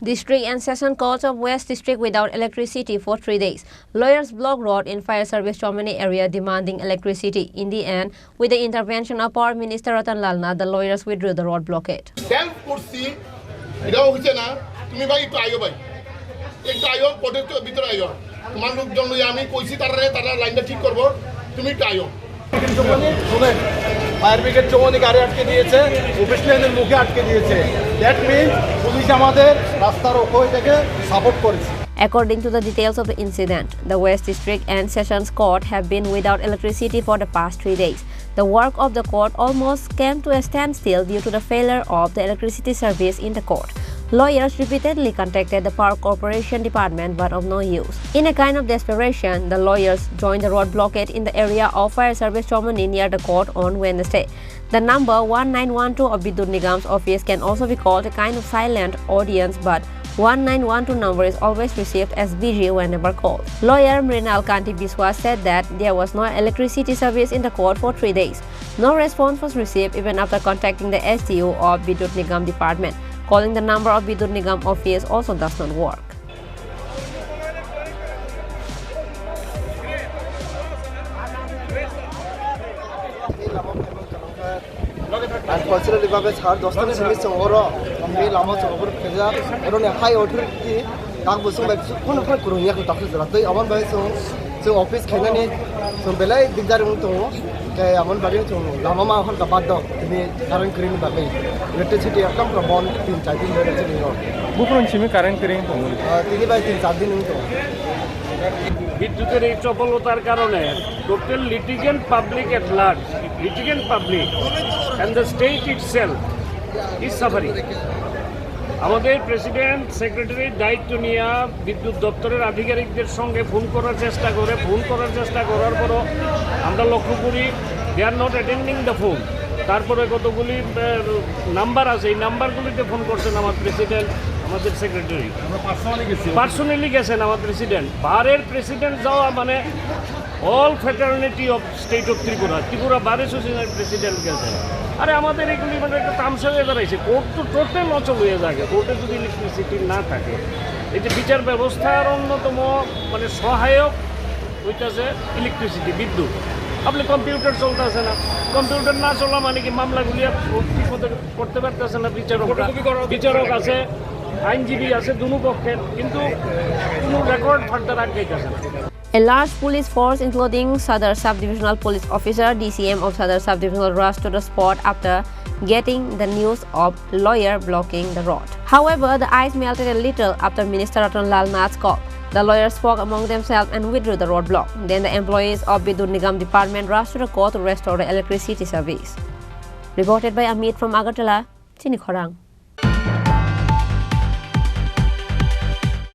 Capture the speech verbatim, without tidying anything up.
District and Session Courts of West District without electricity for three days. Lawyers block road in Fire Service Chomani area demanding electricity. In the end, with the intervention of Power Minister Ratan Lal Nath, the lawyers withdrew the road blockade. Help করছি, এটাও হচ্ছে না। তুমি ভাই একটু আইও ভাই, একটু আইও, কোর্টের তো ভিতরে আইও। তোমার লোকজন লইয়া আমি কইছি তারারে, তারা লাইনটা ঠিক করবো, তুমি একটু আইও। শুনেন, ফায়ার ব্রিগেড চৌমনি গাড়ি আটকে দিয়েছে, অফিস লাইনের মুখে আটকে দিয়েছে। দ্যাট মিনস পুলিশ আমাদের রাস্তার ওপর থেকে সাপোর্ট করেছে। According to the details of the incident, the West District and Sessions Court have been without electricity for the past three days. The work of the court almost came to a standstill due to the failure of the electricity service in the court. Lawyers repeatedly contacted the Power Corporation Department, but of no use. In a kind of desperation, the lawyers joined the road blockade in the area of Fire Service Chomani near the court on Wednesday. The number one nine one two of Bidyut Nigam's office can also be called a kind of silent audience, but one nine one two number is always received as busy whenever called. Lawyer Mrinal Kanti Biswas said that there was no electricity service in the court for three days. No response was received even after contacting the S D O of Bidyut Nigam department. Calling the number of Bidyut Nigam office also does not work. Unfortunately, babe, sir, dostan simi chong oro, ni lama chong oro khaja, oro ni high authority, tak busung bai, kono kono kurung ya, tak sujala, tei aman bai chong, chong office khainani, chong belai dikdar wng tongo, tei aman bai chong lama ma hon ka bad dok, tini current kring bagwi, electricity ekdom pura bon, tin char din dhore chini ro. Bukurun simi current kring tongo. Ah, tini bai tin char din wng tongo. বিদ্যুতের এই চপলতার কারণে total litigant public at large, litigant public and the state itself is suffering. আমাদের প্রেসিডেন্ট সেক্রেটারির দায়িত্ব নিয়ে বিদ্যুৎ দপ্তরের আধিকারিকদের সঙ্গে ফোন করার চেষ্টা করে, ফোন করার চেষ্টা করার পরও আমরা লক্ষ্য করি they are not attending the phone। তারপরে কতগুলি নাম্বার আছে, এই নাম্বারগুলিতে ফোন করছেন আমার প্রেসিডেন্ট, আমাদের সেক্রেটারি। পার্সোনালি গেছেন আমার প্রেসিডেন্ট। বারের প্রেসিডেন্ট যাওয়া মানে all fraternity of state of Tripura, Tripura বার অ্যাসোসিয়েশনের প্রেসিডেন্ট গেছেন। আরে, আমাদের এগুলি মানে একটা তামসা হয়ে দাঁড়াইছে। কোর্ট তো টোটাল অচল হয়ে যায়, কোর্টে যদি ইলেকট্রিসিটি না থাকে। এই যে বিচার ব্যবস্থার অন্যতম মানে সহায়ক হইতেছে ইলেকট্রিসিটি, বিদ্যুৎ। আপনি কম্পিউটার চলতেছে না, কম্পিউটার না চলা মানে কি মামলাগুলি আর ঠিক মতো করতে পারতেছে না বিচারকরা। বিচারক আছে, আইনজীবী আছে দুনো পক্ষের, কিন্তু কোনো রেকর্ড ফার্দার আগাইতেছে না। A large police force, including Sadar Sub-Divisional Police Officer, D C M of Sadar Sub-Divisional, rushed to the spot after getting the news of lawyer blocking the road. However, the ice melted a little after Minister Ratan Lal Nath's call. The lawyers spoke among themselves and withdrew the roadblock. Then the employees of Bidyut Nigam department rushed to the court to restore the electricity service. Reported by Amit from Agartala, Chini Khorang.